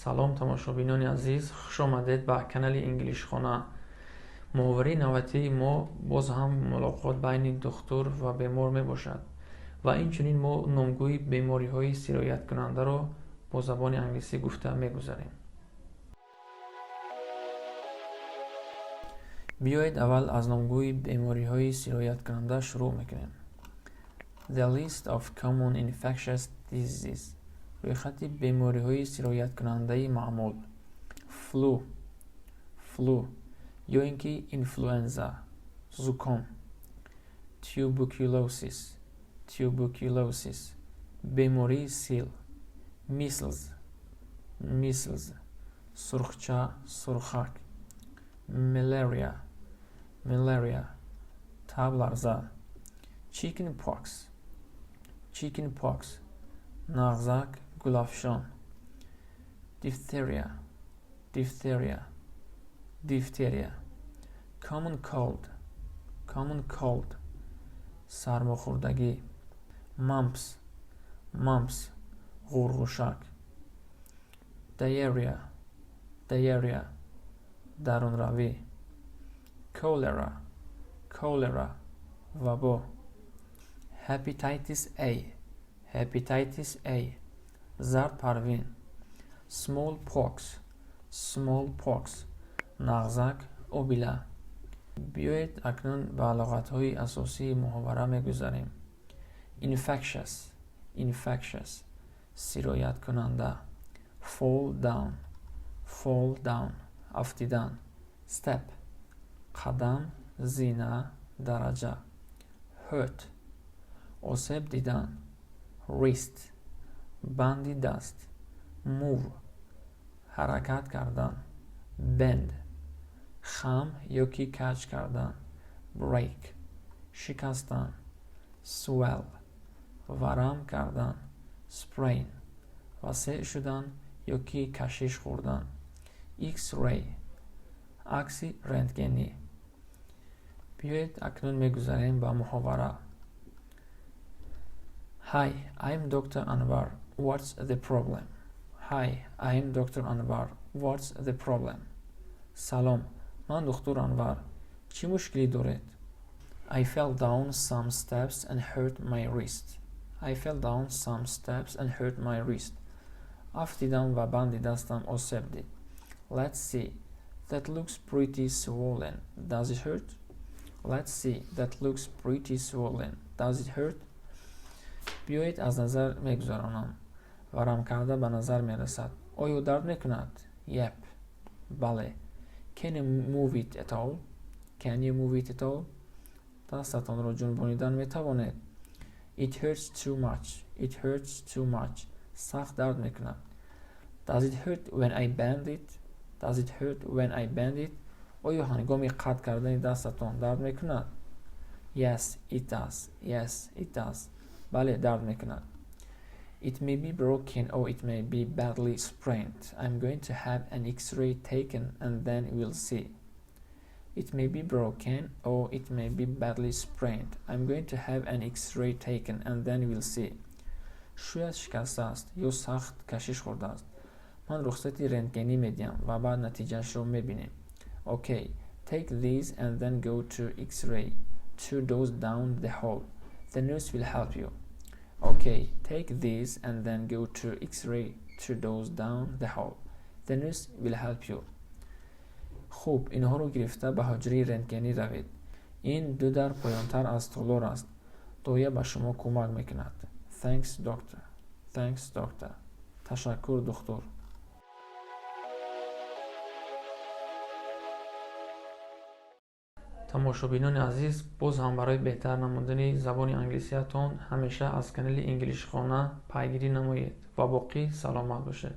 Салом, тамошобинони азиз, хуш омадед ба канали Инглишхона. Муҳовараи навбатии мо боз ҳам мулоқот байни духтур ва бемор мебошад ва инчунин мо номгӯи бемориҳои сирояткунандаро бо забони англисӣ гуфта мегузарем. Биёед, аввал аз номгӯи бемориҳои сирояткунанда шурӯъ мекунем. The list of common infectious diseases. Рӯйхати бемориҳои сирояткунандаи маъмул: flu, flu ё ин ки инфлюенза, зуком; tuberculosis, tuberculosis, бемории сил; measles, measles, сурхча, сурхак; malaria, malaria, табларза; chicken pox, chicken pox, нағзак, гулафшон; diphtheria, diphtheria, дифтерия; common cold, common cold, сармохӯрдагӣ; mumps, mumps, ғурғушак; diarrhea, diarrhea, дарунравӣ; cholera, cholera, вабо; hepatitis A, hepatitis A, зардпарвин; smallpox, smallpox, нағзак, обила. Биёед, акнун ба луғатҳои асосии муҳовара мегузарем. Infectious, infectious, сирояткунанда; fall down, fall down, афтидан; step, қадам, зина, дараҷа; hurt, осеб дидан; wrist, банди даст; move, ҳаракат кардан; bend, хам ё ки каҷ кардан; break, шикастан; swell, варам кардан; sprain, васеъ шудан ё ки кашиш хӯрдан; X-ray, акси рентгенӣ. Биёед, акнун мегузарем ба муҳовара. Hi, I'm Dr. Anwar. What's the problem? Hi, I'm Dr. Anwar. What's the problem? Салом, ман духтур Анвар. Чӣ мушкилӣ доред? I fell down some steps and hurt my wrist. I fell down some steps and hurt my wrist. Афтидам ва банди дастам осеб дид. Let's see. That looks pretty swollen. Does it hurt? Let's see. That looks pretty swollen. Does it hurt? Биёед, аз назар мегузаронам. Варам карда ба назар мерасад. Оё дард мекунад? Yep. Бале. Can you move it at all? Can you move it at all? Дастатонро ҷунбонидан метавонед? It hurts too much. It hurts too much. Сахт дард мекунад. Does it hurt when I bend it? Does it hurt when I bend it? Оё ҳангоми қатъ кардани дастатон дард мекунад? Yes, it does. Yes, it does. Бале, дард мекунад. It may be broken or it may be badly sprained. I'm going to have an X-ray taken and then we'll see. It may be broken or it may be badly sprained. I'm going to have an X-ray taken and then we'll see. Шояд шикаста аст ё сахт кашиш хӯрдааст. Ман рухсати рентгенӣ медиҳам ва баъд натиҷаашро мебинем. Okay, take these and then go to X-ray. Two doors down the hall. The nurse will help you. Okay, take these and then go to X-ray. Two doors down the hall. The nurse will help you. Хуб, инҳоро гирифта ба ҳуҷраи рентгенӣ равед. Ин ду дар поёнтар аз толор аст. Доя ба шумо кӯмак мекунад. Thanks, doctor. Thanks, doctor. Ташаккур, духтур. Тамошобинони азиз, боз ҳам барои беҳтар намудани забони англисиятон ҳамеша аз канали Инглишхона пайгирӣ намоед ва боқӣ саломат бошед.